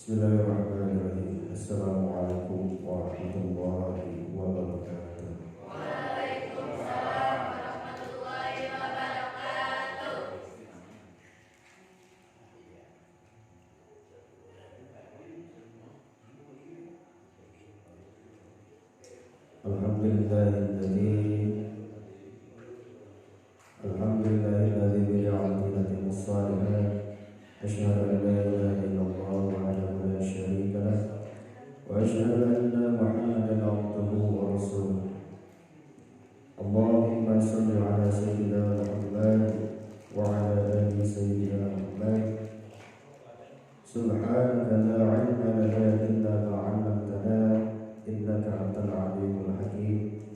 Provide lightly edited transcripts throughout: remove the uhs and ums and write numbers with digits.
Bismillahirrahmanirrahim. Assalamualaikum warahmatullahi wabarakatuh. Waalaikumsalam warahmatullahi wabarakatuh. Alhamdulillahilladzi bi ni'matihi tatimmus shalihat. Asyhadu an la ilaha illallah wahdahu la syarika lah wa asyhadu anna Muhammadan abduhu wa rasuluh. Allahumma shalli ala sayyidina Muhammad wa ala ali sayyidina Muhammad. Subhanaka la ilma lana illa ma 'allamtana innaka antal alimul hakim.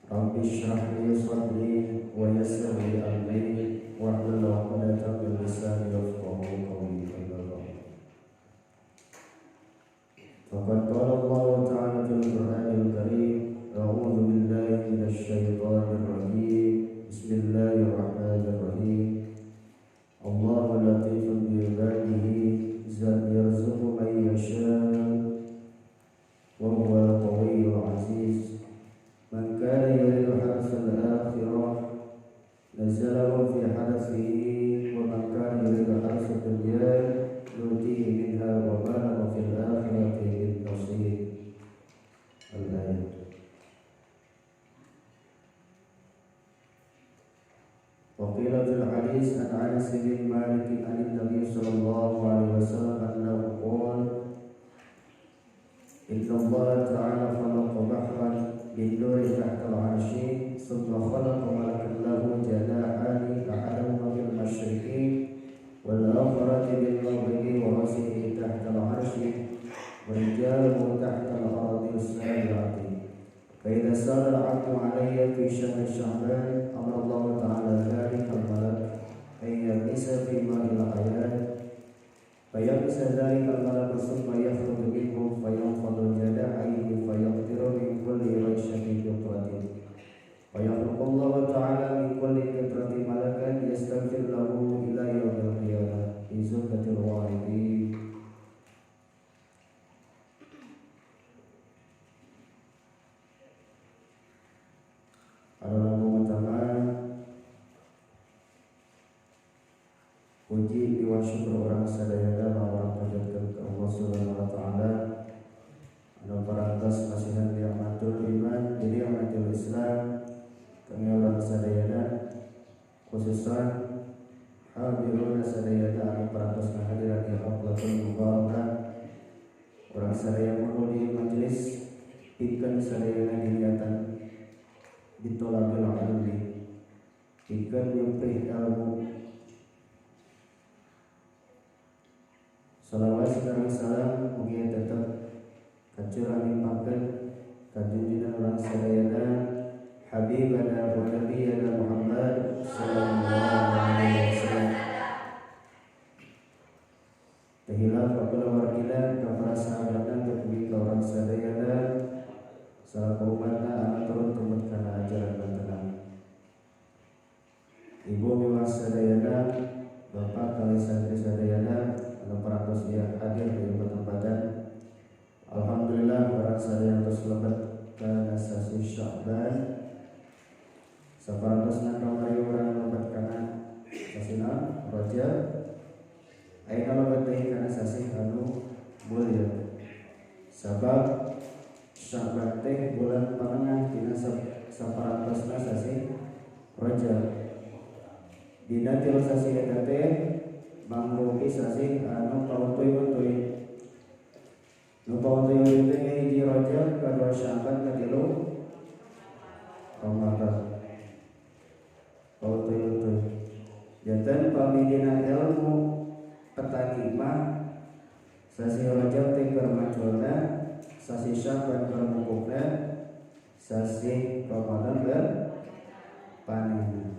Rabbi shrah li sadri wa yassir li amri wahlul 'uqdatam min lisani yafqahu qawli. Faqad qala Allah ta'ala fil Qur'anil Karim, a'udzu billahi minasy syaithanir rajim. Bismillahirrahmanirrahim. Allahu latifun bi ibadihi yarzuqu man yasha wa huwal qawiyyul aziz. Man kana yuridu harsal akhirah nazalahu fi harsihi wa man kana yuridu harsad dunya nutihi minha wa ma lahu fil akhirati min nasib. Al-ayat. Wa qila fil hadis an Anas bin Malik an Nabi sallallahu alaihi wasallam annahu qala inna Allah ta'ala khalaqa bahran min nuri tahta al-'arsy thumma khalaqa malakan lahu janahani ahaduhuma bil masyriqi wal akhar bil maghribi wa ra'sihi tahta al-'arsy wa rijaluhu tahta al-ardi as-sabi'ati. Fa idza sala al-'abdu 'alayya fi shahri Sya'ban amara Allah ta'ala dhalika al-malak an yabisa fi ma'il hayat fayabisa dhalika al-malak thumma yakhruju minhu fayanfadu janahihi fayaqtiru min kulli rayshatin qatratin fayakhluqu Allah ta'ala min kulli qatratin malakan yastaghfir lahu ila yaumil qiyamah fi zumratil waridin. Adalah utama puji liwa syukur orang sadayana orang panjatkeun ka Allah Subhanahu wa taala anu parantos masihan nikmatul iman nikmatul Islam kami orang sadayana khususan hadiruna sadayana anu parantos ngahadiran di haflatul mubarakah orang sadaya kumpul di majelis pikeun sadayana diniatan ditolabil ilmi pikeun nyuprih ilmu. Salawat sareng salam mugi tetep kacurah limpahkeun ka junjungan urang sadayana habibana wa nabiyana Muhammad sallallahu alaihi wasallam. Tehilaf ka kulawargina ka para sahabatna tepi ka urang sadayana salaku umatna anu turun tumut kana ajaran bantena. Ibu miwah sadayana, bapak kali santri sadayana anu parantos ieu hadir di tempatan. Alhamdulillah urang sadaya tos lebet kana sasi Sya'ban. Saparantosna kamari urang lebet kana sasina Rajab. Ayeuna lebet deui kana sasi anu mulia. Sabab Sya'ban teh bulan panengah dina saparantosna sasi Rajab. Dina tilu sasi eta teh mangrupi sasi anu pautuy-utuy. Nu pautuy-utuy teh hiji Rajab, kadua Sya'ban, katilu Ramadan. Pautuy-utuy. Janten pami dina ilmu petani mah sasi Rajab teh keur maculna, sasi Sya'ban keur mupukna, sasi Ramadan keur panenna.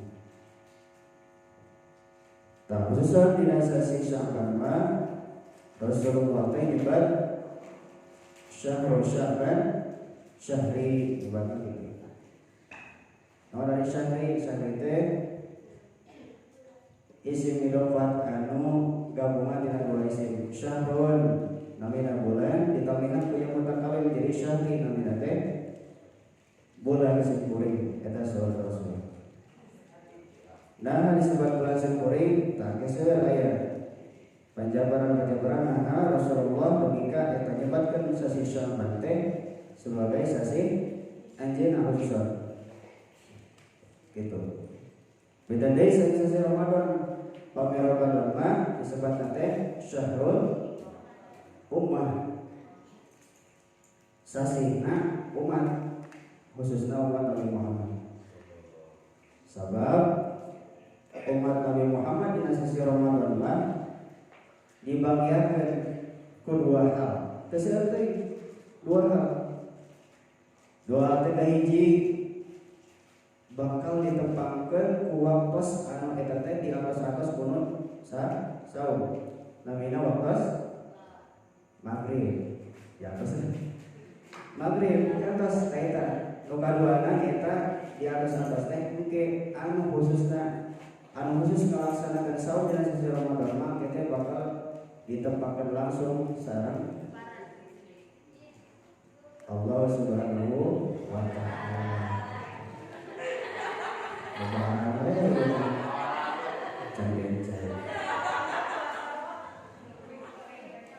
Tah khususnya dina sasi Sya'ban mah Rasulullah teh nyebat syahrul Sya'ban syahri nyebatna kitu. Nah dari syahri, syahri teh isim idhofat anu gabungan dina dua isim. Syahrun Namina bulan ditambihan punya mutakalim jadi syahri namina teh bulan simkuring eta saur Rasul. Nah disebut bulan simkuring tah geus aya panjabaran-panjabaran nah Rasulullah ketika eta nyebatkeun sasi Sya'ban teh sebagai sasi anjeunna khusus. Gitu. Beda deui sasi Ramadan. Pami Ramadan mah disebutna teh syahrul ummah, sasihna umat, khususnya umat Nabi Muhammad. Sebab umat Nabi Muhammad dina sasi Ramadan mah dibagiakeun ku dua hal. Teu seueur teh dua hal. Dua hal teh kahiji bakal ditepangkeun ku waktos anu eta teh di atos-atos kunut saum. Namina waktos maghrib. Ya atos maghrib di atos eta. Nu kaduana eta di atos-atos teh engke anu khususna anu khusus ngalaksanakeun saum dina sasi Ramadan mah teh bakal ditempatkan langsung sareng Allah Subhanahu wa ta'ala.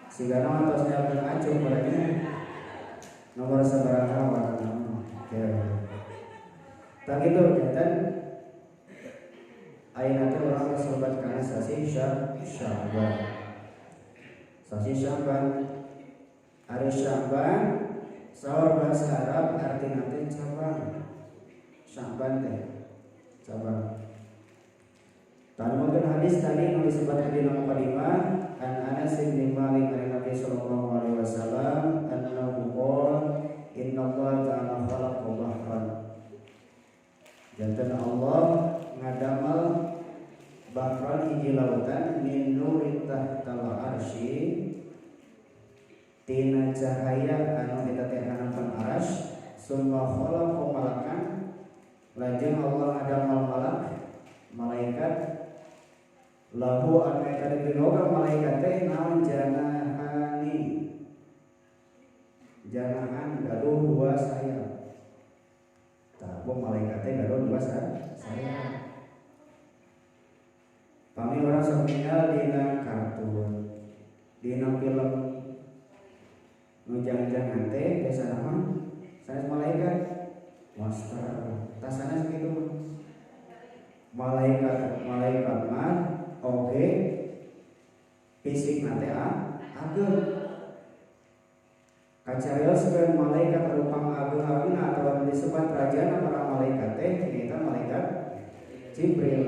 Sehingga nama atas nyiapkan acung padanya nomor sabaraha warna. Oke. Tak itu jantan ayeuna teh urang sobat kana sasi Sya'ban. Sasi Sya'ban. Ari Sya'ban saur bahasa Arab artina teh cabang. Sya'ban teh cabang. Tadi hadis tadi nu disebutkan di nomor 5 an Anas bin Malik an Nabi sallallahu alaihi wasallam annahu qala inna Allah ta'ala khalaqa bahran. Jantan Allah ngadamal bahran hiji lautan min nurin tahtal arsy tina cahaya anu eta teh hanapan arsy summa khalaqa malakan lajeng Allah ngadamal malak malaikat lahu anu eta dipinoga malaikat teh naon janahani janahan gaduh dua sayap. Tah malaikat teh gaduh dua sayap. Pami urang sok ninggal dina kartun dina film nu jangan-jangan teh biasana mah sanes malaikat monster tah sanes kitu mah. Malaikat malaikat mah oge fisik nate ageung kacarioskeun malaikat anu pangageung-ageungna atawa disebut rajana para malaikat teh nyaeta malaikat Jibril.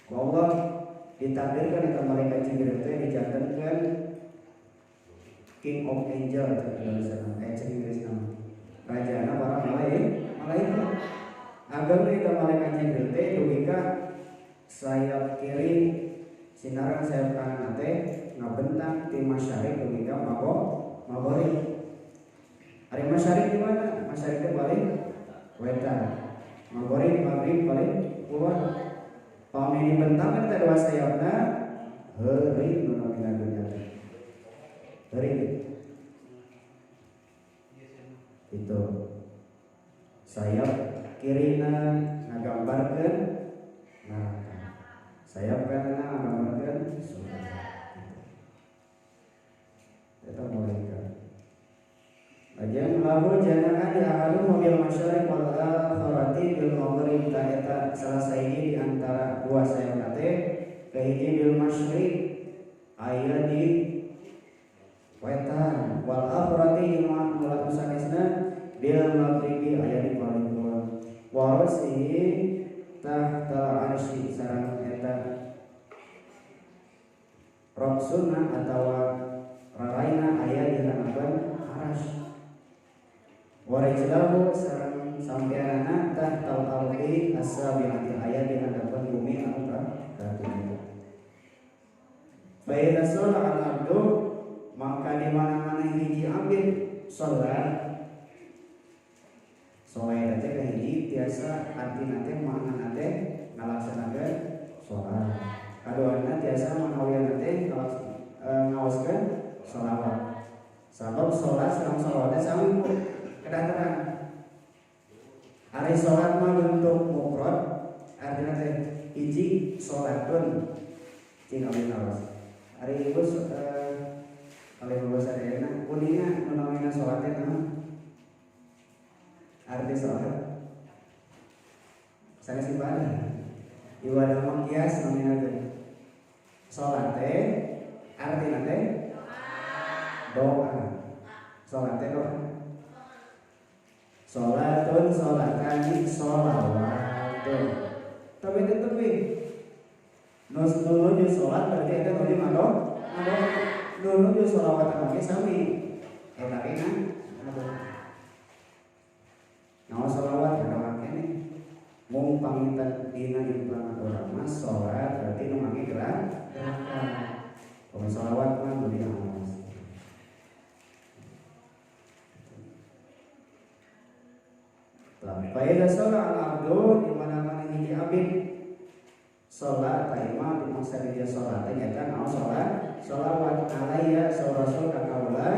Ku Allah ditakdirkan eta malaikat Jibril teh dijantenkeun King of Angel cek Indonesia cek Inggris nama rajana para malaikat. Ageungna eta malaikat Jibril teh dugi ka sayap kiri sinaran sayap kanan teh ngabentang ti masyariq dugi ka maghrib. Ari masyariq di mana? Masyariq teh paling wetan. Maghrib maghrib paling keluar. Pami dibentangkeun teh dua sayapna heuring nu namina dunya teh. Heuring. Itu. Sayap kirina ngagambarkeun neraka. Sayap kananna ngagambarkeun surga. Eta malaikat. Lajeng lahu janahan di ahadu bil masyariq wal akhirati bil maghrib ta eta salah sahiji di antara dua sayap teh kahiji bil masyriq aya di wetan wal akhirati mula sanesna bil maghribi aya di paling kulon wa rasihi tahta arsy sareng eta roksuna atawa raraina aya di hanapan arsy warijlahu sareng sampeanana tahtal ardi as-sabi'ati aya di hadapan bumi anu katujuh. Fa idza shalla al-abdu maka di mana-mana hiji abdi salat salat teh kahiji tiasa artina teh maknana teh ngalaksanakeun salat. Kaduana tiasa manawian teh ngaoskeun sholawat. Sabab sholat sareng sholawatnya sami kedah terang. Ari sholat mah bentuk mufrad artinya teh hiji sholatun cing abdi naros. Ari ibu kalau ibu sadayana kuningna nu namina sholat teh naon? Arti sholat sanes ibadah. Ibadah mah kias namina teh. Sholat teh artina teh doa. Sholat teh doa. Sholatun sholatani sholawatun. Tapi tetep we nuju sholat berarti eta nuju ngadoa. Nuju sholawatan oge sami. Eta ge ngadoa. Naon sholawat ngadoa keneh. Mung panginten dina implangan urang mah sholat berarti nu mangge gerak gerakan. Pokoknya sholawat mah beli awas. Fa idza sholat al-abdu di mana-mana hiji abid sholat taima dimaksa dia sholat nyata naon sholat sholawat alaiya rasul ka kaula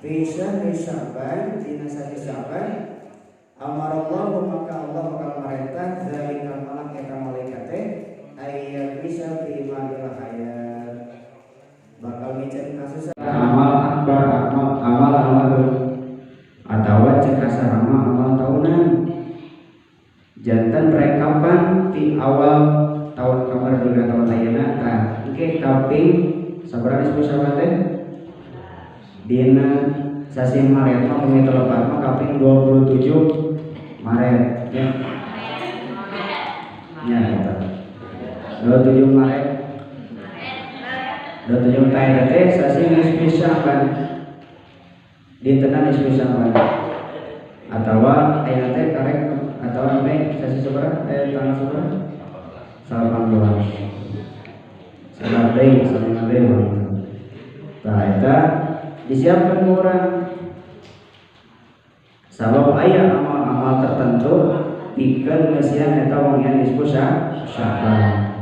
fi syahri Sya'ban dina sasi Sya'ban amarallahu maka Allah bakal marentah zalikal malak eta malaikat teh ayyal bisa fi ma'il hayat bakal miceun kasus amal akbar amal amal atawa cek kasar amal tahunan jantan rekapan di awal tahun kamar juga tahun ayeuna tah engke kaping sabaraha disebut sahabat teh dina sasi Maret mah mung telepat mah kaping 27 Maret ya nya eta 27 Maret 27 teh teh sasi nisfi Sya'ban dintenan nisfi Sya'ban atawa ayeuna teh karek atawa sampai sasi sabaraha tanggal sabaraha 18 sabar deui sabar deui tah eta disiapkan urang sabab aya amal-amal tertentu pikeun ngeusian eta wengian nisfu Sya'ban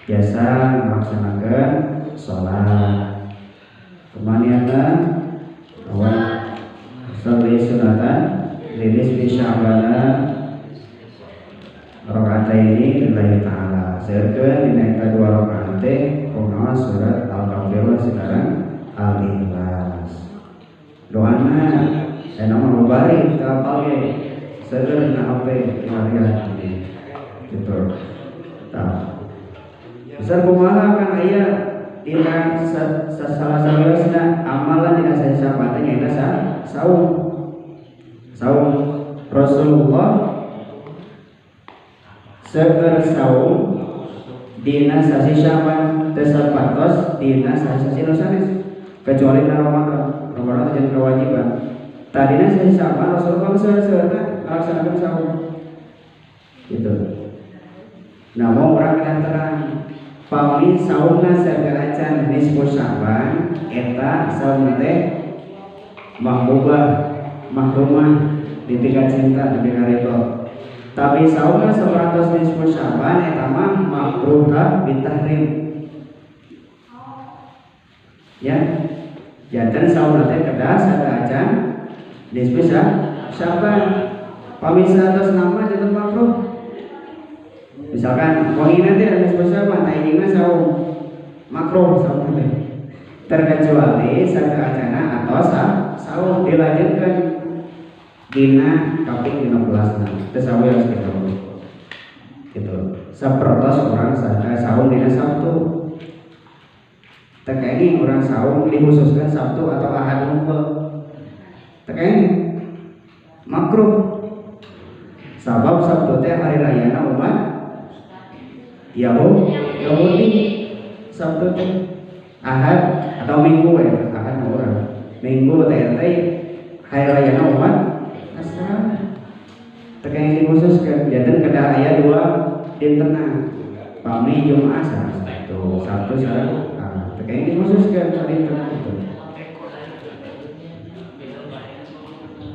biasa ngalaksanakeun salat kemaniana awan sholli sunatan linisfi Sya'bana rakaataini lillahi ta'ala seurkeun dina eta dua rakaat teh kumaha surat Al-Kafirun sareng Al-Ikhlas doana eta mah bari teu apal ge seueur na HP harian gitu tah besar kumaha kan aya dina salah sawiosna amalan dina sasapatna nyaeta saum saum Rasulullah seueur saum dina sasi Sya'ban teu sapatos dina sasi nu sanes kecuali dina Ramadan. Ramadan jadi kewajiban. Tadina sasi Sya'ban Rasulullah seueurna ngalaksanakeun saum gitu. Namun urang kedah terang pami saumna sagala acan nisfu Sya'ban eta saum teh mahbubah mahrumah ditingkat cinta demi karidho. Tapi saumna 100 nisfu Sya'ban eta mah makruh bitahrim. Ya, janten saumna teh kedah sagala acan nisfu Sya'ban. Pami 100 nama janten makruh. Misalkan wangina teh nisfu Sya'ban tah injingna saum makruh saum teh. Terkecuali sagala acana atau saum dilanjutkan dina kaping 15 teu sawios gitu. Gitu. Sapertos urang saum dina Sabtu. Teu kaini urang saum dikhususkan Sabtu atau Ahad unggul. Teu kaini makruh. Sabab Sabtu teh hari rayana umat Yahudi. Sabtu teh Ahad atau Minggu ya, Ahad mah urang. Minggu teh hari rayana umat Nasrani. Teu dikhususkeun janten kedah aya dua dintenan. Pami Jumat sareng Sabtu, Sabtu sareng Ahad. Teu dikhususkeun sadinten itu.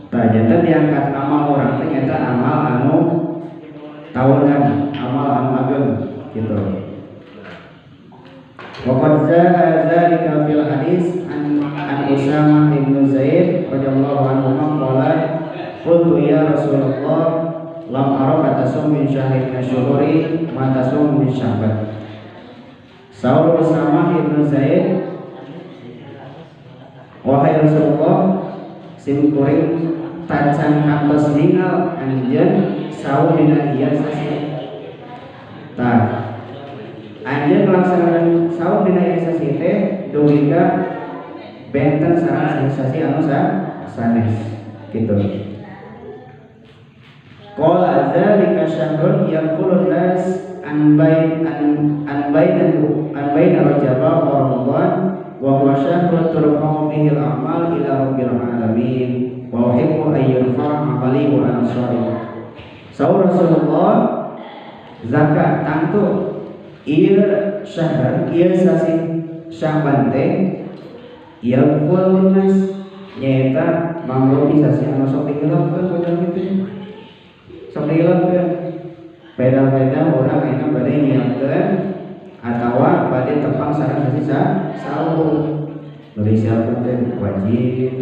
Tah janten diangkat amal urang teh nyaeta amal anu tahunan, amal anu ageng gitu. Wa qad jaa zalika fil hadis an Usamah Rasulullah lam araka tasum min syahrin min syuhuri ma tasum min Sya'ban. Saur Usamah ibnu Zaid, wahai Rasulullah, sim kuring tacan kantos ningal anjeun saum dina ieu sasi. Tah, anjeun melaksanakan saum dina ieu sasi teh dugi ka benten sareng sasi anu sanes gitu. Qala dzalika syahrun yaqulun nas an bain an bain Rajab wa Ramadan wa huwa syahrun turfa'u fihi al-a'mal ila rabbil alamin wa uhibbu an yurfa'a 'amali wa ana sha'im. Saur Rasulullah zakat tangtu ieu syahr ieu sasi Sya'ban teh yaqulun nas nyaeta mangrupi sasi anu sok dihilangkeun ku kitu. Sok dihilangkeun beda-beda orang ayeuna bade nyiapkeun atawa bade tepang sareng sasi saum. Nu disiapkeun teh wajib,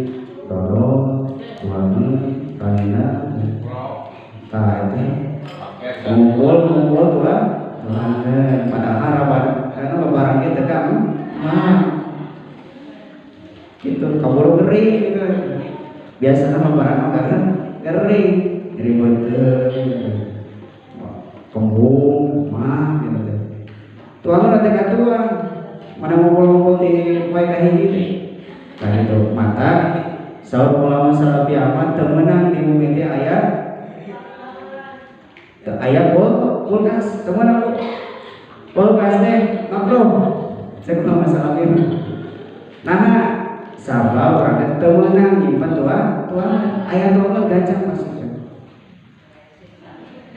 dodol, tuangan, ranina, tah eta ngumpul-ngumpul tuangan padahal rawan karena lebaran ge teu ka mah gitu kaburu gering gitu. Biasana lebaran mah karena gering ribet kembung mah gitu teh. Tuangan teh katuang mana ngumpul-ngumpul di poe kahiji teh. Tah gitu mata saur ulama salafi amat teu meunang di bumi teh aya teu aya kulkas teu meunang kulkas teh makruh cek ulama salafi mah. Nah sabab urang teh teu meunang nyimpen tuangan aya tuangan gancang pasti.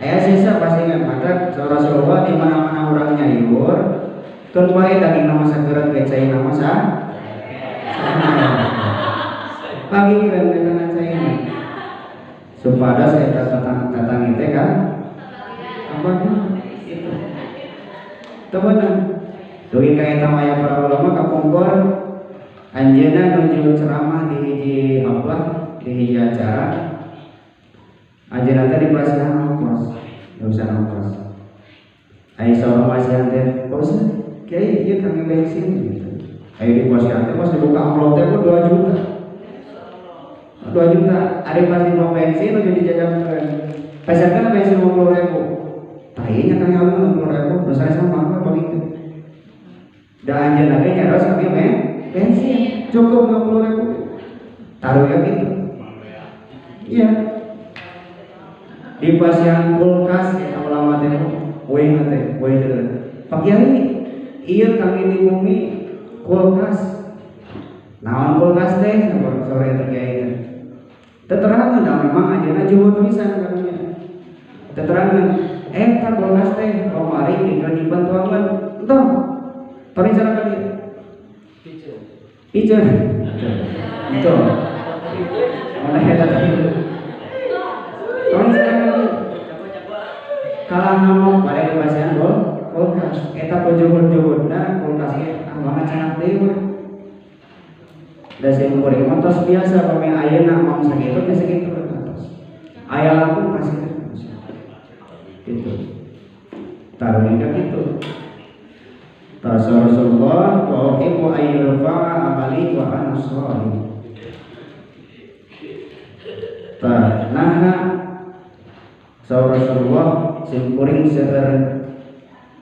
Aya sisa pasti kan mata Rasulullah di mana-mana urang nyayur keun wae daging nama sakeureut ge cai nama sa pagi kan eta caina supados eta tatang teh kan apa itu teu meunang dugi ka eta mah aya para ulama kapungkur anjeunna nuju ceramah di hiji haflah di hiji acara anjeunna teh dipasihan ongkos urusan ongkos aya saurang masihan teh Pak Kiai ieu kami bensin gitu aya di pasihan teh pas dibuka amplop teh 2 juta 2 juta ari pas di pom bensin nuju dijajakeun pasihan bensin 50.000 tah ieu nya kami 60.000 nu sanes mah mah pagikeun da anjeunna ge nyaros kami bensin cukup 60.000 taruh ya gitu iya di pasihan kulkas eta ulama teh weuh teh weuh teh Pak Kiai ieu kami di bumi kulkas naon kulkas teh sore teh kiai teh teterangan da memang anjeunna juhud pisan karunya teterangan eta kulkas teh kamari pikeun nyimpen tuangan entong tong cara ka dieu piceun entong mana eta teh tong cara ka dieu kalah ngamuk pada di pasihan kulkas eta juhud-juhudna kulkas ge ah mah canak deui mah da sim kuring mah tos biasa pami ayeuna mah sakitu ge sakitu tos aya langkung pasieun gitu taruh ka kitu ta Rasulullah wa uhibbu ay yurfa'a amali wa ana shalim tah naha saur Rasulullah sim kuring seueur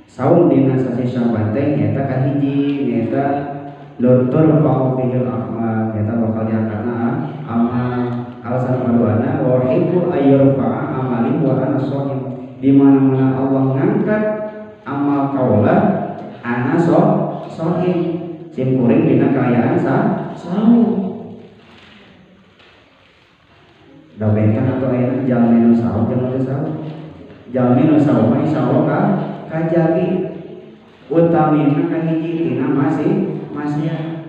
saum dina sasi Sya'ban teh nyaeta kahiji nyaeta lurtur fa'u fihil a'mal nyaeta bakal diangkatna amal alasan kaduana wa uhibbu ay yurfa'a amali wa ana shalim di mana-mana Allah ngangkat amal kaula ana shaim sim kuring dina kaayaan saum da benten atuh ayeuna jalmi nu saum jeung nu saum jalmi nu saum mah insyaallah ka kajagi utamina kahiji tina masih maksiat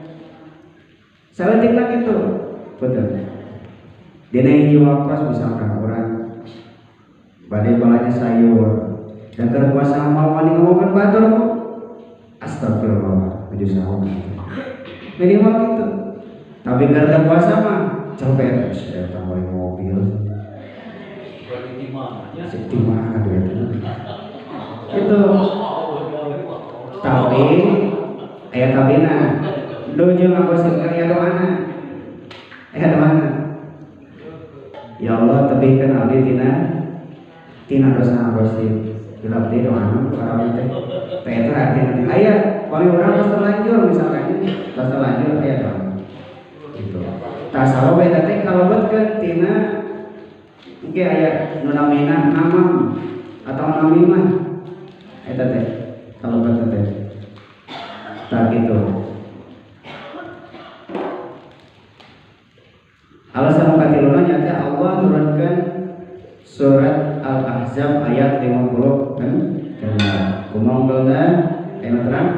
saeutikna kitu betul dina hiji waktos misalkan urang bade balanja sayur dan keur puasa amal wani ngomongkeun batur ku astagfirullah nuju saum minimal gitu tapi keur puasa mah copet eta meuli mobil Di mana duit itu? Tapi aya tabina nuju ngagosip aya doana. Aya doana. Ya Allah tebihkeun abdi tina dosa ngagosip. Bila abdi doana para teh. Teh eta artina teh aya pami urang tos terlanjur misalkan tos terlanjur aya doana. Gitu. Tah sabab eta teh kalebetkeun tina engke aya nu namina namam atau namimah eta teh kalebet teh. Tah kitu. Alasan katiluna nyata Allah nurunkeun surat Al-Ahzab ayat 50 kan. Kumaha aya terang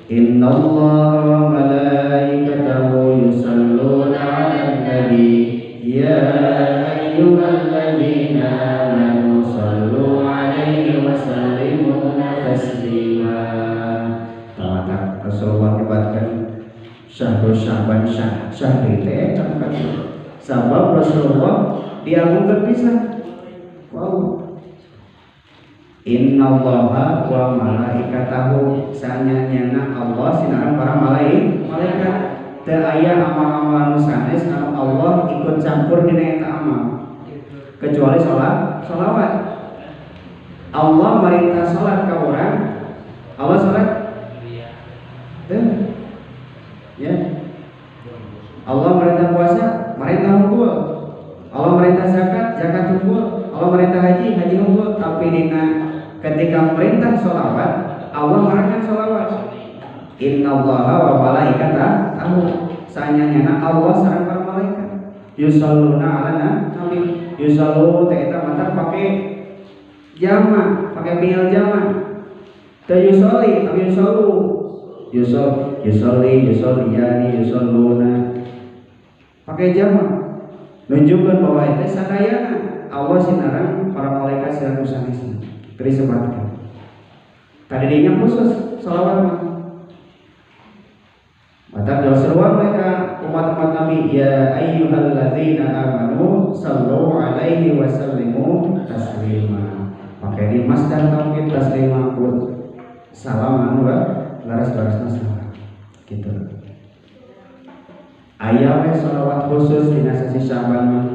Innallaha wa malaikatahu yusholluna 'alan nabi ya ayyuhalladzina amanu shallu 'alaihi wa sallimu taslima. Tah Rasulullah nyebatkeun syahrul Sya'ban syahri teh eta sabab Rasulullah diagungkeun pisan. Wow. Innallaha wa malaikatahu sanyanyana Allah sinaran para malaikat teu aya amal-amalan nu sanes anu Allah ikut campur dina eta amal kecuali salat salawat. Allah merintah salat ka urang, Allah salat teu ya. Allah merintah puasa, merintah unggul. Allah merintah zakat, zakat unggul. Allah merintah haji, haji unggul. Tapi dina ketika merintah sholawat, Allah ngerakan sholawat. Innallaha wa malaikatahu sanyanyana Allah sareng para malaikat. Yusalluna 'ala nabi. Yusallu teh eta mata pake jama, pake fi'il jama. Teu yusolli, tapi yusallu. Yusol, yusolli, yusolliyani, yusalluna. Pakai jama. Nunjukkeun bahwa eta sadayana Allah sinareng para malaikat sareng sanesna. Teu disebatkeun. Tadi dinya khusus sholawat mah. Mata seruan mereka umat-umat Nabi ya ayyuhalladzina amanu sallu alaihi wa sallimu taslima. Pakai di masdar taukid taslima pun salam anu laras-larasna salam. Gitu. Aya we sholawat khusus dina sasi Sya'ban mah.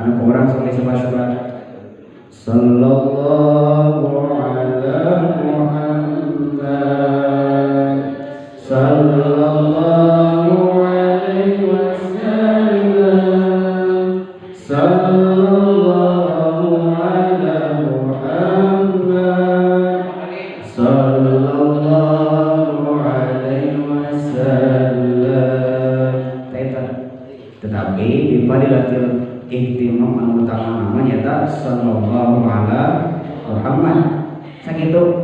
Anu ku urang sok disebat-sebat sallallahu ala Muhammad sallallahu alaihi wasallam sallallahu ala Muhammad sallallahu alaihi wasallam. Tetapi di fadilatil ihtimam anu utama namanya eta sallallahu ala Muhammad. Sakitu.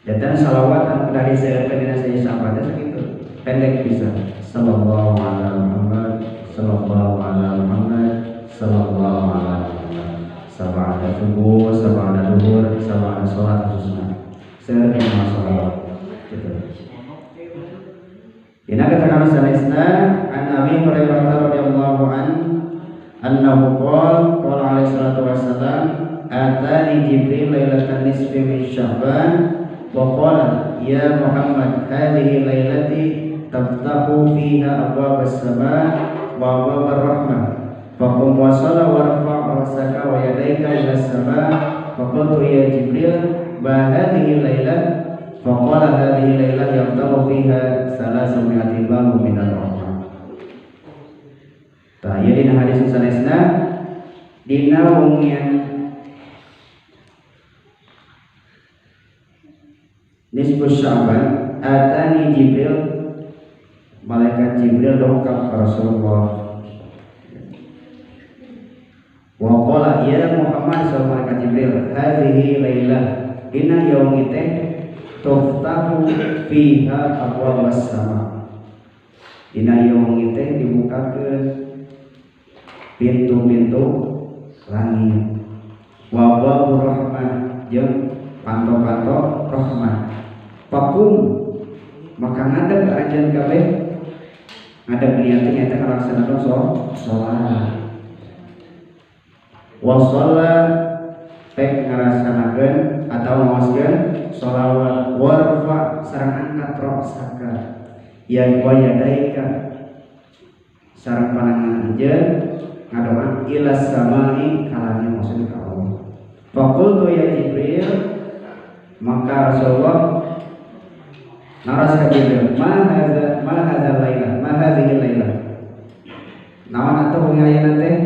Dan salawat anu kudu diseueurkeun dina saji sahabat sakitu. Pendek bisa. Sallallahu ala Muhammad, sallallahu ala Muhammad, sallallahu ala Muhammad. Sabada subuh, sabada zuhur, sabada salat khususna. Seueurkeun salawat. Gitu. Dina keterangan sanesna an Abi Hurairah radhiyallahu an annahu qala qala alaihi salatu wassalam atani Jibril lailatan nisfi min Sya'ban wa qala ya Muhammad hadhihi lailati taftahu fiha abwab as-sama' wa abwab ar-rahmah faqum wa salla warfa' ra'saka wa yadayka ila as-sama' faqultu ya Jibril ma hadhihi lailah faqala hadhihi lailah yaftahu fiha salasumi'ati babu minar rahmah. Tah ieu dina hadis sanesna dina wengian nisfu Sya'ban atani Jibril, malaikat Jibril dongkap ka Rasulullah. Wa qala ya Muhammad sallallahu malaikat Jibril hadhihi lailah dina yaumi teh tuftahu fiha abwabas sama. Dina yaumi teh dibukakeun pintu-pintu langit. Wa abwabur rahmah jeung panto-panto rahmah. Pakum maka ngadeg aranjeun kabeh ngadeg niatna nyaeta ngalaksanakeun salat. Wa shalla pek ngarasanakeun atawa ngaoskeun sholawat warfa sareng angkat ra'saka ya wa yadaika sareng panangan anjeun ngadoa ila samai ka langit maksudna ka Allah. Faqultu ya Jibril, maka Rasulullah naras ka Jibril, ma hadza lailah, ma hadhihi lailah, naon atuh wengi ayeuna teh?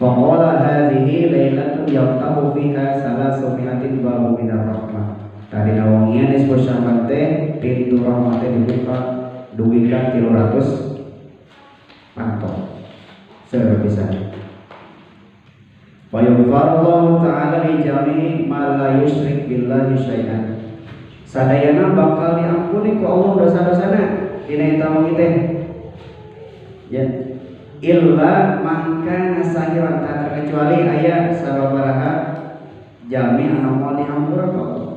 Faqala hadhihi lailatun yaftahu fiha salasu mi'atin babu minar rahmah. Tadi nawangian nisfu Sya'ban teh pintu rahmat teh dibuka dugi ka 300 panto. Seueur pisan. Wa yughfarullahu ta'ala li jami'i ma la yusyrik billahi syai'an. Sadayana bakal diampuni ku Allah dosa-dosana dina eta wengi teh. Ya. Illa man kana sahiran, tak terkecuali aya sababaraha jami anu moal dihampura ku Allah.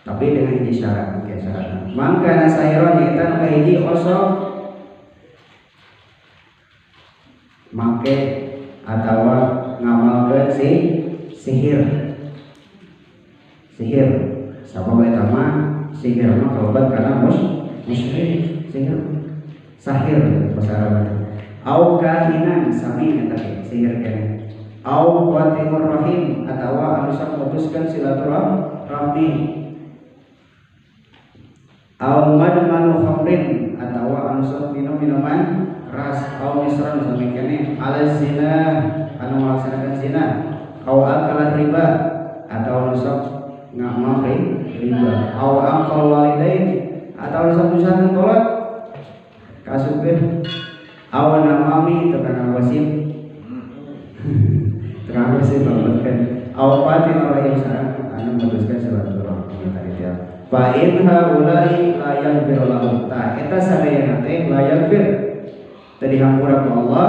Tapi dengan hiji syarat, oke syaratna. Man kana sahiran nyaeta nu kahiji osok make atawa ngamalkeun si sihir. Sihir sabab eta mah sihir mah kalebet kana musyrik, sihir sahir bahasa Arab teh. Au kahinan sami eta teh sihir keneh. Au qatimur rahim atawa anu sok mutuskeun silaturahmi. Au madmanu khamrin atawa anu sok minum minuman keras. Au misran sami keneh ala zina anu ngalaksanakeun zina. Au akala riba atawa anu sok ngamal riba. Au aqal walidain atau anu sok nyusahkeun kolot kasupkeun. Au namami tukang gosip, tukang gosip banget. Au fatin rahim sareng anu mutuskeun silaturahmi tadi teh. Fa in haulai la yaghfir lahum, ta eta sadayana teh la yaghfir teu dihampura ku Allah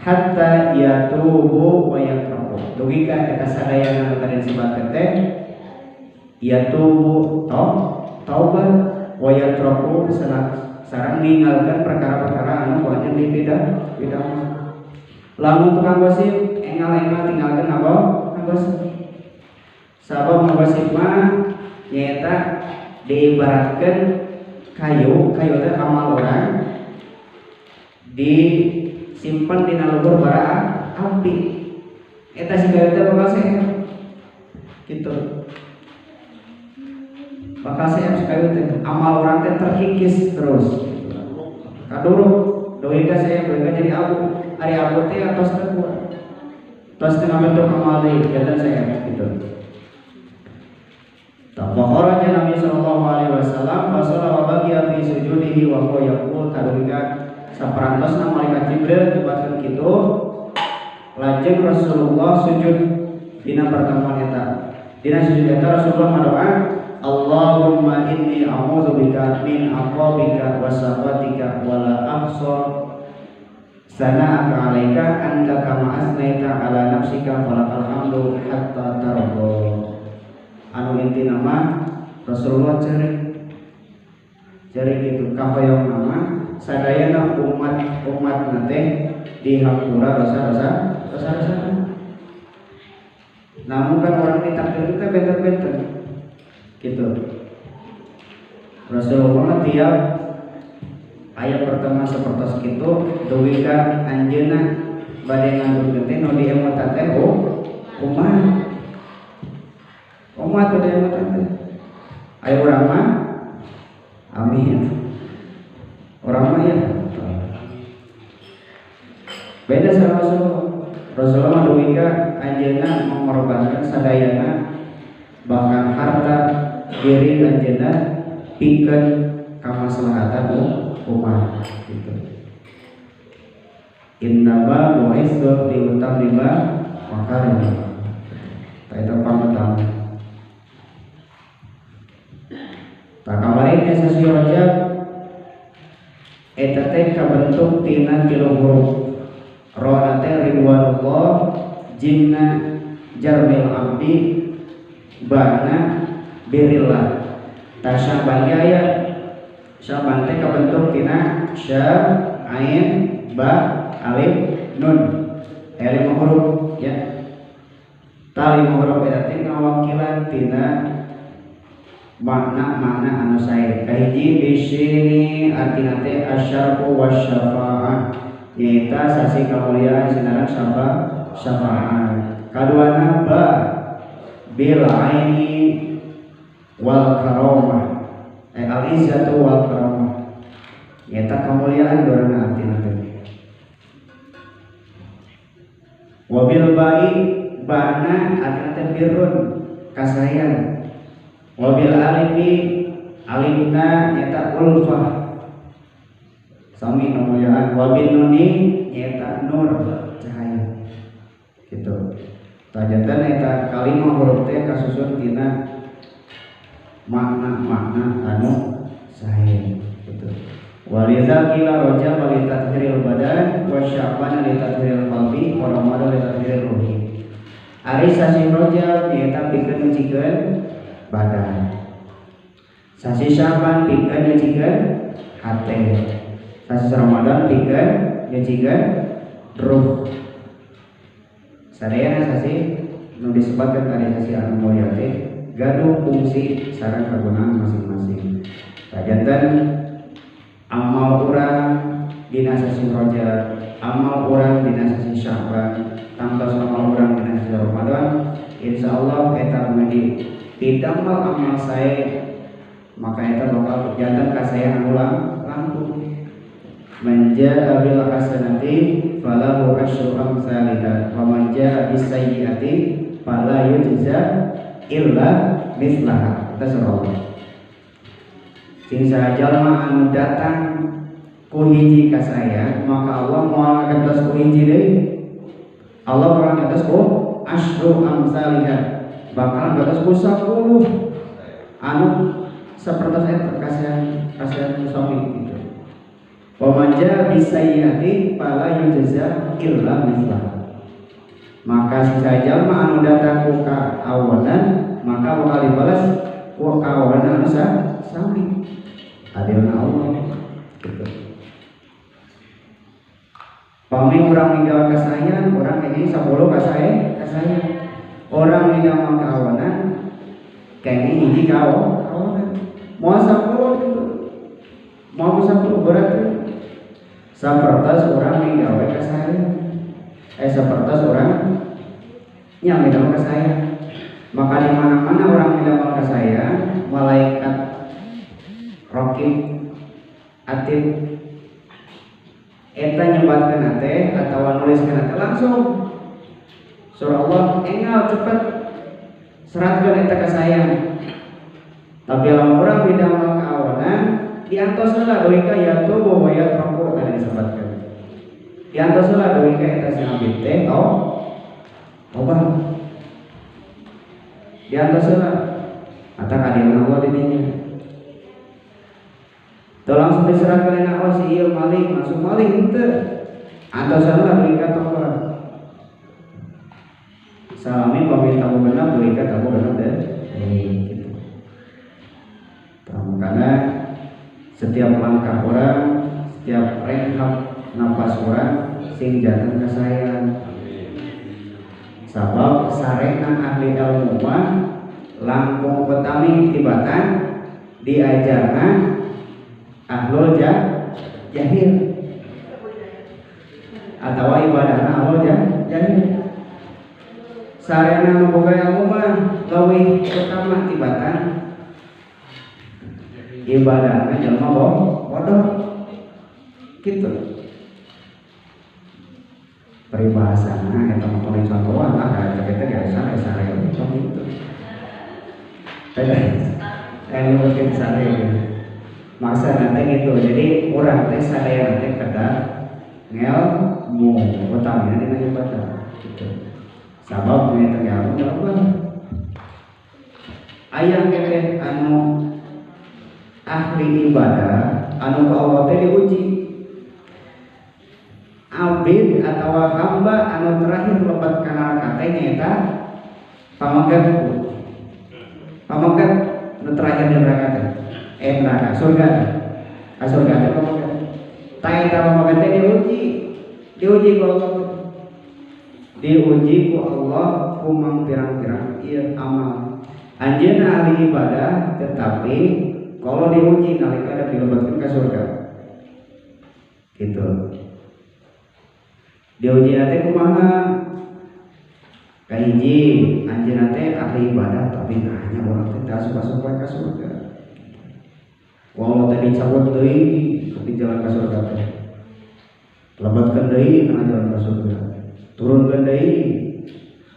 hatta yatubu wa yatraku. Dugi ka eta sadayana nu tadi disebutkeun teh yatubu taubat wa yatraku sareng ninggalkeun perkara-perkara anu ku anjeun dipidana. Lamun tukang gosip engal-engal tinggalkeun ngagosip. Sabab ngagosip mah nyaeta diibaratkeun kayu, kayu teh amal orang disimpan dina luhur bara api. Eta si kayu teh bakal sehat. Gitu. Bakal sehat si kayu teh. Amal orang teh terkikis terus. Kaduruk dugi ka saya dugi ka jadi abu. Ari abu teh atos teh kuat. Tos teh ngabentuk amal deui janten sehat gitu. Faqaraja Nabi sallallahu alaihi wasallam fa shalla wa baqiya fi sujudihi wa huwa yaqul tadulika saparantosna malaikat Jibril nyebatkeun kitu lajeng Rasulullah sujud dina pertemuan eta. Dina sujud eta Rasulullah ngadoa Allahumma inni a'udzubika min aqabika wa sakhatika wa la ahsa sana'aka 'alaika anta kama asnaita 'ala nafsika falakal hamdu hatta tarda. Anu inti nama Rasulullah cari gitu kahoyong nama sadayana umat nate dihampura dosa-dosa. Namun kan orang ini takdir kita benten-benten gitu. Rasulullah tiap ayat pertama seperti itu dugi ka anjeunna bade ngandung teh nu diemutan teh oh umat umat bade emutan teh. Ayo urang mah amin. Orang mah ya beda sama Rasulullah. Rasulullah dugi ka anjeunna mengorbankan sadayana bahkan harta diri anjeunna pikeun kamaslahatan umat gitu. Innama bu'itsu liutammima makarim. Ta eta pangutama. Ta kamari teh sasi Rajab eta teh kabentuk tina tilu huruf. Ra teh ridwanullah, jimna jarmil abdi, bana birillah. Ta Syaban ge aya. Syaban teh kabentuk tina sya, ain, ba, alif, nun. Aya 5 huruf ya. Ta 5 huruf eta teh ngawakilan tina makna-makna anu sae. Kahiji bisini artina teh asyarfu wasyafaah, nyaeta sasi kamuliaan sinareng syafaat. Kaduana ba bil aini wal karomah, al izzatu wal karomah, nyaeta kamuliaan duana artina teh. Wabil ba'i ba'na artina teh birrun kasayan. Wabil alifi alifna nyaeta ulfah sami kemuliaan. Wabil nuni nyaeta nur cahaya gitu. Tajanten eta kalima huruf teh kasusun tina makna-makna anu sae gitu. Waliza qila rajab li tathhiril badan wa sya'ban li tathhiril qalbi wa ramadan li tathhiril ruhi. Ari sasi Rajab nyaeta pikeun nyucikeun badan, sasi Sya'ban pikeun nyucikeun hate, sasi Ramadan pikeun nyucikeun ruh. Sadayana sasi nu disebutkeun tadi sasi anu mulia teh gaduh fungsi sareng kagunaan masing-masing. Tajanten amal urang dina sasi Rajab, amal urang dina sasi Sya'ban, tangtos amal urang dina sasi Ramadan, insyaallah eta menjadi didamel amal sae, maka eta bakal janten kasaean ulang langkung. Man jaa bil hasanati falahu asyru amsalha wa man jaa bis sayyiati fala yujza illa mithlaha. Eta surah Allah. Sing saha jalma anu datang ku hiji kasaean, maka Allah moal ngagentos ku hiji deui. Allah bakal ngagentos ku asyru amsalha, bakal ngagentos ku 10 anu sapertos eta kasaean sami gitu. Wa man jaa bisayyiati fala yujza illa mithlaha. Maka sisa jalma anu datang ku kaawanan, maka bakal dibalas ku kaawanan anu sami. Adilna Allah gitu. Pami urang ninggal kasaean, urang kenging 10 kasaean. Orang ninggal kaawanan kenging hiji kaawanan. Moal 10 gitu. Moal 10 berarti sapertos urang minggawe ka saya, sapertos urang nya midamel ka saya. Maka di mana-mana orang midamel ka saya, malaikat raqib atid eta nyebatkeun teh atawa nuliskeun teh langsung surah Allah enggal cepet seratkeun eta ka saya. Tapi lamun urang midamel kaawanan diantos heula deui ka yatubu wa yatraku tadi disebutkeun. Diantos heula deui ka eta si abdi teh tobat. Diantos heula ata kadieu Allah di dinya. Teu langsung diserahkeun na oh si ieu maling, langsung maling henteu. Antos heula deui ka tobat. Salami paminta genep deui ka tamu genep deh. Gitu. Karena setiap langkah orang, setiap renghap napas orang sing janten kasaean. Sabab sarena ahli ilmu mah langkung petami tibatan diajarna ahlul jahil atau ibadahna ahlul jahil. Sarena nu boga ilmu mah leuwih utama tibatan ibadahna jelema bodoh gitu. Peribahasana eta mah tong contohan lah ka eta ge sare sare tong gitu. Mungkin sare maksa nanti gitu. Jadi urang teh sadaya teh kedah ngelmu utamina dina ibadah gitu. Sabab nya teh ngelmu loba. Aya teh anu ahli ibadah anu ku Allah teh diuji. Abid atau hamba anu terakhir lebet ka neraka teh nyaeta pamegat. Pamegat anu terakhir di neraka teh. Neraka surga. Ka surga teh pamegat. Tah eta pamegat teh diuji. Diuji ku Allah. Diuji ku Allah ku mangpirang-pirang ieu amal. Anjeunna ahli ibadah tetapi kalau diuji nalika ada dilebetkeun ka surga. Gitu. Diuji teh kumaha? Kahiji anjeunna teh ahli ibadah tapi nanya urang teh teu asup-asup ka surga. Walau teh dicabut deui ke jalan ka surga teh. Lebetkeun deui kana jalan ka surga. Turunkeun deui.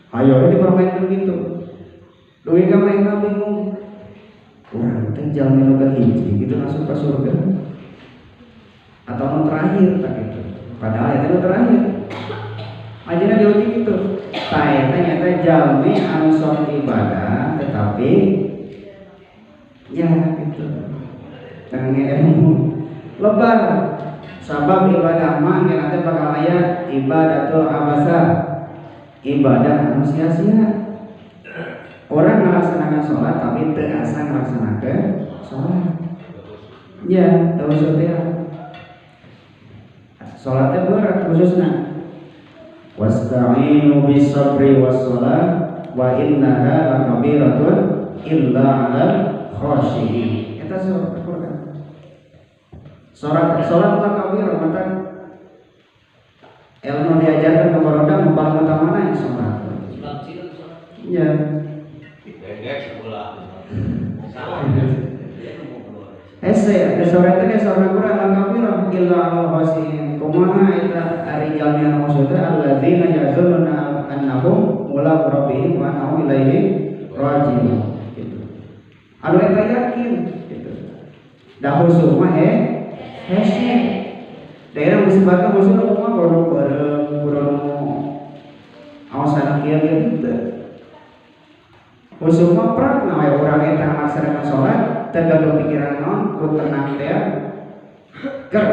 Hayo we dipermainkeun kitu. Dugi ka mereka bingung. Urang teh jalmi nu kahiji kitu masuk ka surga. Atau nu terakhir tak gitu. Padahal eta nu terakhir. Anjeunna diuji kitu. Tah eta nyata jalmi anu sok ibadah tetapi ya gitu. Tengah ilmu lebar. Sabab ibadah mah nanti bakal aya ibadatul abasa, ibadah anu sia-sia. Orang melaksanakan sholat tapi teu asa ngalaksanakeun sholat. Ya, teu teh. Sholatnya berat khususnya. Wasta'inu bis-sabri was-shalah wa innaha lakabiratun illa 'alal khashi'in. Eta surat Al-Qur'an. Sholat lakabirah maka ilmu diajarkan ke baroda nu paling utamana yang sholat. Iya. Hese, sore teh sore kurang lakabirah illa 'alal khashi'in. Kumaha eta ari jalmi anu maksudna alladzina yazunnuna annahum mulaqu rabbihim wa annahum ilaihi raji'un. Gitu. Anu eta yakin gitu. Da khusyuk mah hese. Daerah disebutkan khusyuk mah kudu bareng kudu awasan kieu kieu teu. Khusyuk mah prak na we urang eta ngalaksanakeun salat teu gaduh pikiran naon ku tenang teh ger.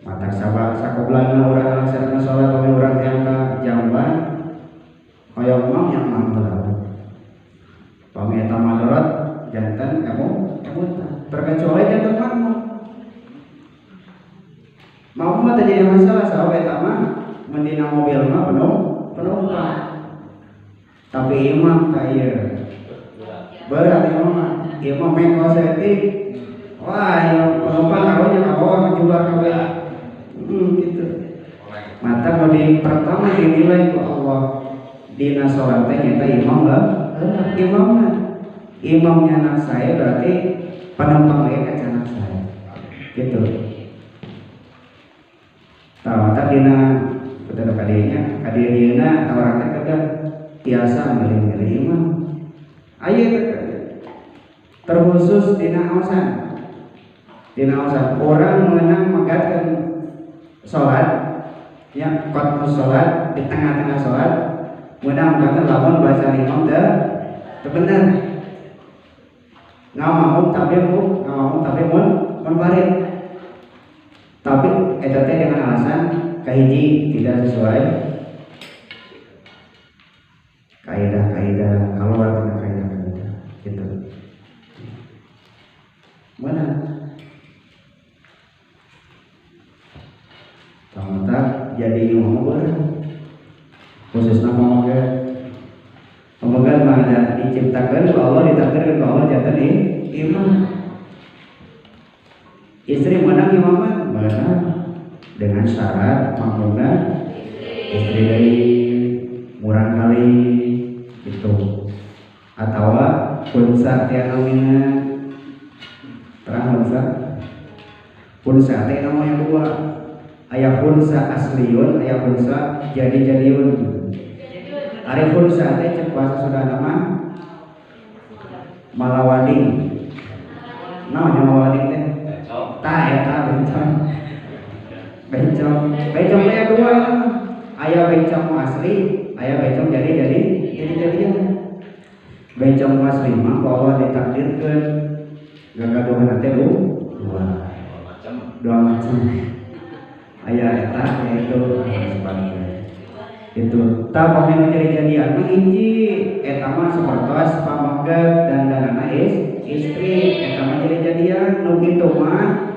Matak sabab sakoblana urang ngalaksanakeun salat we urang hayang ka jamban hoyong mam yang mam heula. Pami eta madarat janten emutan terkecuali janten makmum. Makmum mah teu jadi masalah sabab eta mah mun dina mobil mah penumpang. Tapi imam ka ieu berat imam mah, imam mengko saeutik. Wah, ieu penumpang karunya ka bawah ngejubar kabeh. Gitu. Mata mau di pertama dinilai ku Allah dina salat teh nyata imam lah. Imamna. Imamnya anak saya berarti penumpang lain aja anak saya. Gitu. Tah mata dina betul kadieuna, kadieuna orang teh kedah tiasa milih-milih imam. Aya terkhusus dina aosan. Dina aosan orang menang megatkeun salat ya qatmu salat di tengah-tengah salat menang megatkeun lamun bacaan imam teu bener. Ngamamum tapi ngamamum tapi munfarid. Tapi eta teh dengan alasan kahiji tidak sesuai kaidah-kaidah keluar dengan kaidah-kaidah gitu. Mana? Tahu jadi imam berat. Khususnya pamagat. Pamagat mah ada diciptakan ku Allah, ditakdirkan ku Allah janten imam. Istri menang imaman, menang dengan syarat makmumna istri dari murang kali gitu. Atawa punsa tianamina terang punsa. Punsa teh namanya dua. Aya hunsa asliun, aya hunsa jadi-jadiun. Ari hunsa teh cek bahasa Sunda nama malawading. Naon nya malawading teh? Tah eta bencong. Bencong. Bencong teh dua. Aya bencong asli, aya bencong jadi-jadian. Bencong asli mah ku Allah ditakdirkeun gagaduhan teh dua. Dua macam. Aya eta yaitu sebagainya. Itu tah pami nu jadi-jadian mah hiji eta mah sapertos pameget dandanana istri eta mah jadi-jadian nu kitu mah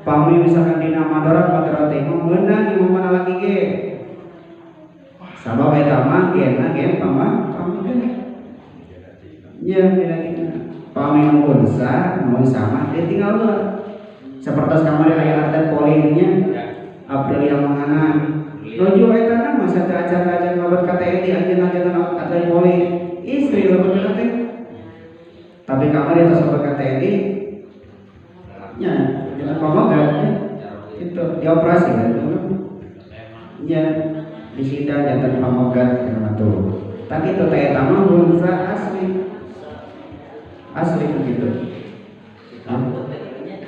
pami misalkan dina madarat madarat teh mah meunang imam mana lagi ge Sabab eta mah genna gen pamegat. Nya genetikna. Pami nu unsa, nu sama dia tinggal heula. Sapertos kamari aya atlet voli nya. Aprilia Mangana. Nuju eta na masa teu acan-acan mlebet ka TNI anjeunna atlet voli. Istri lebet teh. Tapi kamari tos mlebet ka TNI nya jangan pamegat nya. Itu dioperasi kan. Nya di sidang jantan pamegat kana tuh. Tak kitu teh eta mah unsa asli. Asli begitu.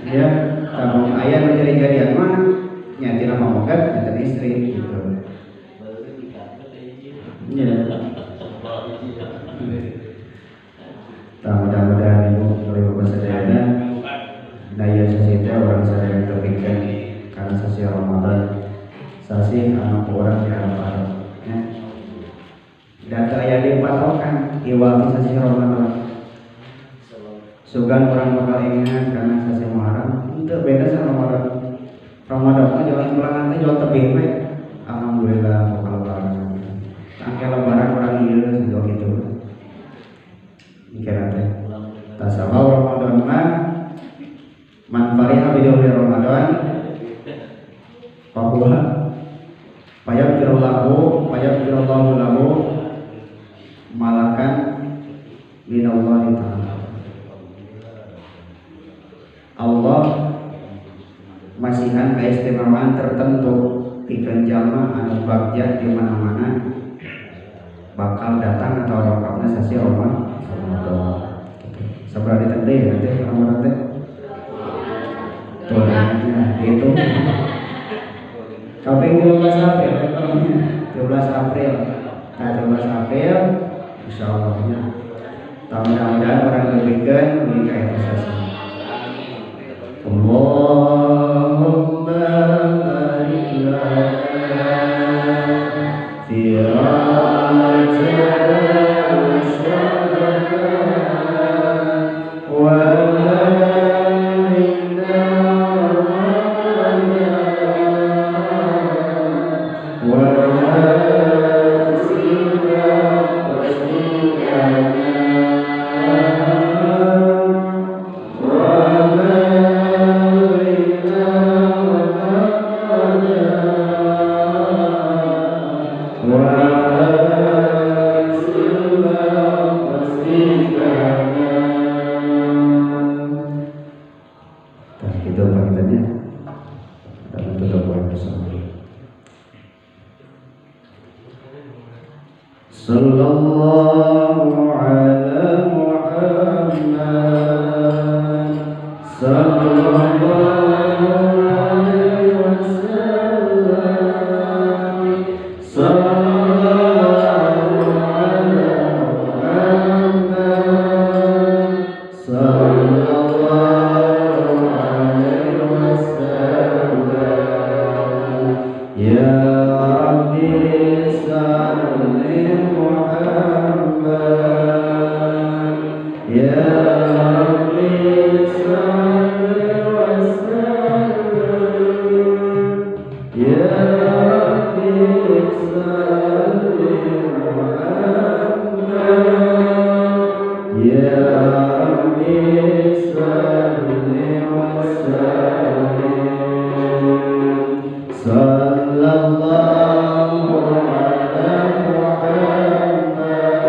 Ya, kalau aya nu jadi-jadian mah nya tina pamegat jantan istri gitu. Nya. Tah mudah-mudahan ibu oleh bapak sadayana daya sasi teh urang sadaya tepikeun kana sasi Ramadan. Sasi anu ku urang diharap-harap nya. Dan teu aya deui patokan iwal ti sasi Ramadan. Sugan orang bakal ingat karena sasi Muharram itu beda sama Ramadan. Ramadan mah jalan pulangan teh jual tebih we. Alhamdulillah bakal lebaran. Tangke lebaran orang ieu sejauh gitu. Mikirna teh. Tasawuf Ramadan mah man fariha bi dukhuli Ramadan fahuwa fayabjirullahu fayabjirullahu lahu malakan minallahi ta'ala. Allah masihan keistimewaan tertentu pikeun jalma anu bagja di mana-mana bakal datang atau rokapna sasi Ramadan. Sabaraha dinten deui nanti Ramadan teh? Tuh, nah, itu. Kaping 13 April, 13 April. Nah, 13 April insyaallah nya. Mudah-mudahan orang diberikan ka eta sasi. Allahumma barik lana fi rajab wa sya'ban wa balighna Ramadan wa asina wasina Sallallahu ala Muhammad sallallahu alaihi wasallam sallallahu ala Muhammad sallallahu alaihi wasallam. Ya Rabbi salli Muhammad ya Rabbi salli wa sallim ya Rabbi salli Muhammad ya Rabbi salli wa sallim sallallahu ala Muhammad.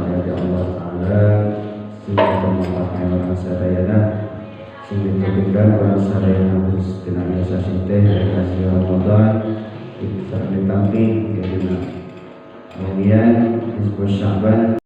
sareng aya di Allah Ta'ala sing manfaat urang sadayana, sing ditutupkan urang sadayana khusus dina sasih teh kasih Ramadan sareng ditampi dina kemudian nisfu Sya'ban.